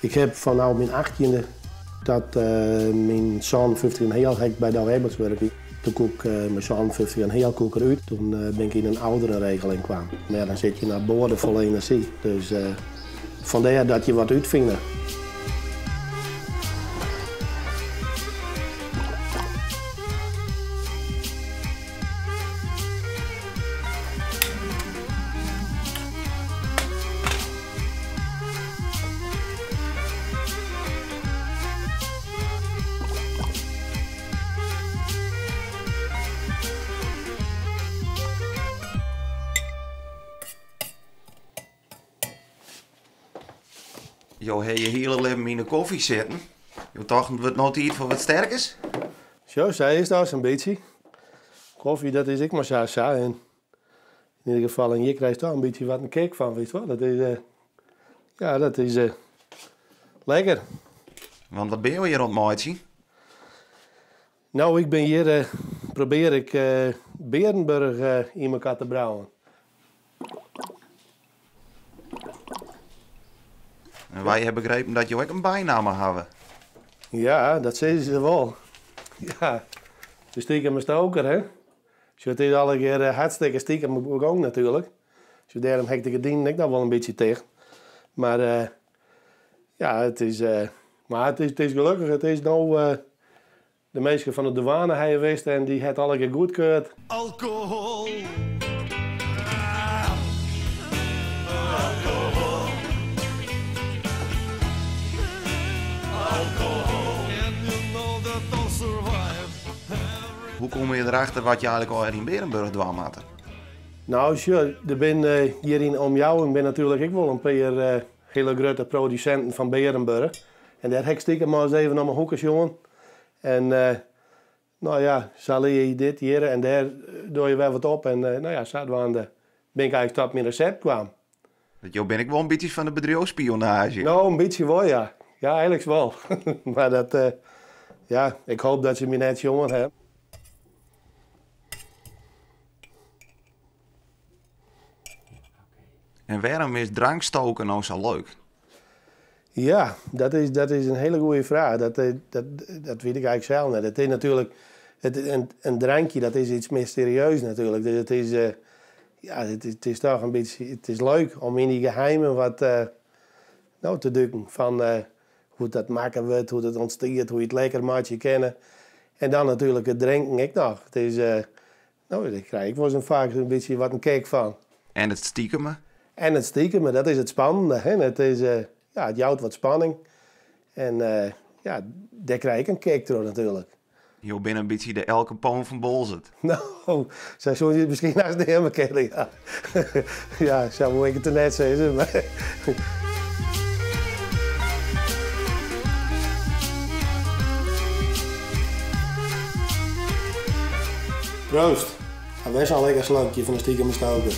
Ik heb fanôf myn achttiende tot myn 57 en heal ha ik by Douwe Egberts wurke. Toen koe ik mei 57 en heal koe ik derút. Toen bin ik yn in ouderenregeling kwam. Mar ja, dan sit je noch boardefol enerzjy. Dus fandêr dat je wat útfine. Jo ha je hiele libben yn de kofje sitten. Jo tochten, it wurdt no tiid foar wat sterkers? Sjo, sa is dat sa'n bytsje. Kofje, dat is ek mar sa sa. En yn ieder gefal, en hjir krijst toch in bytsje wat in kick fan, witst wol. Dat is, eh, ja, dat is eh, lekker. Want wat binne jo hjir oan it meitsjen? Nou, ik bin hjir, eh, probear ik eh, Bearenburch eh, yn mekoar te brouwen. En wy ha begrepen dat jo ek in bynamme hawwe. Ja, dat sizze se wol. Ja, de stiekeme stoker, hè. Sjoch, it is allegear hartstikke stikem begong natuerlik. Sjoch, dêrom ha ik de gerdinen ek noch wol in bytsje ticht. Mar ja, it is, mar it is gelokkich, it is no de minsken fan de douane ha west en dy hat allegear goedkeurd. Alkohol. Alkohol. Alkohol. And you know that I'll survive. Hoe komme je derachter wat je eigenlik al yn Bearenburch dwaan moatte? Nou, sjoch, der binne hjir yn de omjouwing binne natuerlik ek wol in pear hiele grutte produsinten fan Bearenburch. En dêr ha ik stikem mar ris even om 'e hoeke sjoen. En nou ja, sa lear je dit hjir en dêr doar je wer wat op. En nou ja, sadwaande bin ik eigenlik tot myn resept kwam. Want jo binne ek wol in bytsje fan de bedriuwsspionaazje. No, in bytsje wol, ja. Ja, eigenlik wol. Mar dat, ja, ik hoop dat se my net sjoen ha. En wêrom is drankstoken no sa leuk? Ja, dat is, dat is in hiele goede fraach. Dat, dat, dat wit ik eigenlik sels net. It is natuerlik, it, in, in drankje dat is iets mysterieus natuerlik. Dus it is, ja, it, it is toch in bytsje, it is leuk om yn dy geheimen wat no, te duken. Fan hoe't dat makke wurdt, hoe't it ûntstiet, hoe't je it lekker meitsje kinne. En dan natuerlik it drinken ek noch. It is, no, dêr krij ik wolris in faak in bytsje wat in kick fan. En it stiekeme? En it stiekeme, dat is it spannende. Hè? It, is, ja, it jout wat spanning. En ja, dêr krij ik in kick troch natuerlik. Jo binne in bytsje de Al Capone fan Boalsert. No, sa soene je it miskien hast neame kinne, ja. Ja, sa woe ik it der net sizze, mar... Proost. Ha wer sa'n lekker slokje fan de stiekeme stoker.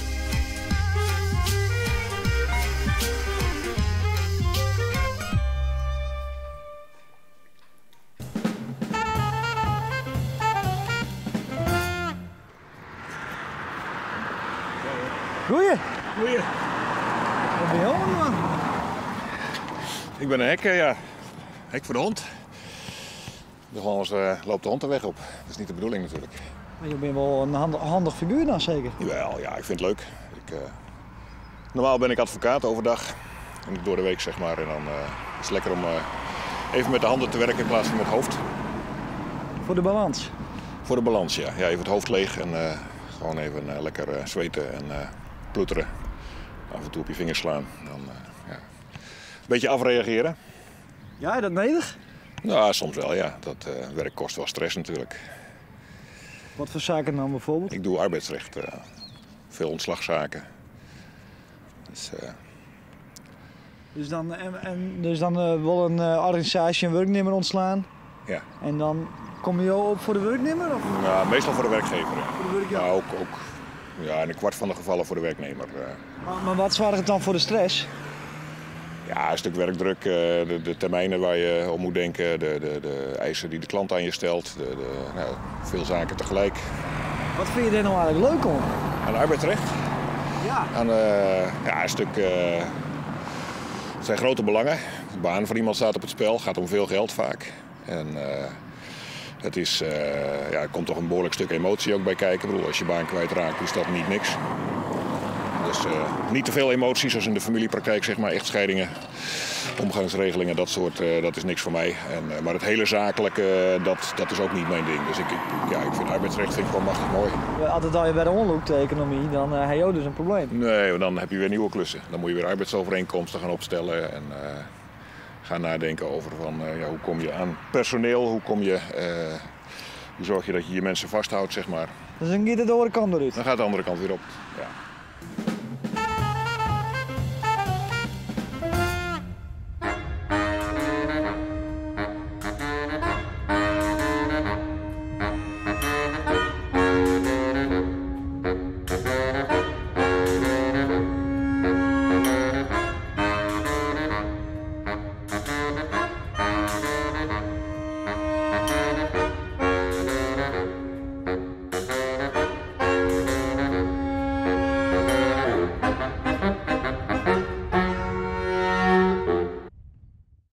Goeie. Goeie. Wat bin jo oan it dwaan? Ik bin in hek, ja. Hek foar de hond. Anders loopt de hond de weg op. Dat is niet de bedoeling natuurlijk. Mar jo binne wol in handich figuer dan seker? Jawel, ja, ik vind het leuk. Ik, normaal ben ik advocaat overdag. En door de week, zeg maar. En dan is het lekker om even met de handen te werken in plaats van met het hoofd. Voor de balans? Voor de balans, ja. Ja, even het hoofd leeg en gewoon even lekker zweten en ploeteren. Af en toe op je vingers slaan. Dan, ja. Een beetje afreageren. Ja, is dat nedich? Nou, soms wel, ja. Dat werk kost wel stress natuurlijk. Wat voor zaken dan bijvoorbeeld? Ik doe arbeidsrecht, veel ontslagzaken. Dus, Dus dan, en, dus dan wol in organisaasje in wurknimmer ûntslaan? Ja. En dan komme jo op foar de wurknimmer? Of? Nou, meestal voor de werkgever, ja. Voor de werkgever? Maar ook ja, in een kwart van de gevallen voor de werknemer. Maar wat soarget dan foar de stress? Ja, een stuk werkdruk, de termijnen waar je om moet denken, de eisen die de klant aan je stelt, nou, veel zaken tegelijk. Wat fine jo dêr no eigenlik leuk oan? Aan arbeidsrecht? Ja. Aan, ja, een stuk, het zijn grote belangen. De baan van iemand staat op het spel, gaat om veel geld vaak. En het is, ja, er komt toch een behoorlijk stuk emotie ook bij kijken. Ik bedoel, als je baan kwijtraakt, is dat niet niks. Dus niet te veel emoties, zoals in de familiepraktijk, zeg maar, echtscheidingen, omgangsregelingen, dat soort, dat is niks voor mij. En, maar het hele zakelijke, dat is ook niet mijn ding. Dus ja, ik vind arbeidsrecht vind ik gewoon machtig mooi. Als het al je bij de onloopt, de economie, dan heb je dus een probleem. Nee, want dan heb je weer nieuwe klussen. Dan moet je weer arbeidsovereenkomsten gaan opstellen en gaan nadenken over van, ja, hoe kom je aan personeel, hoe zorg je dat je je mensen vasthoudt, zeg maar. Dus dan gaat het de andere kant eruit? Dan gaat de andere kant weer op, ja.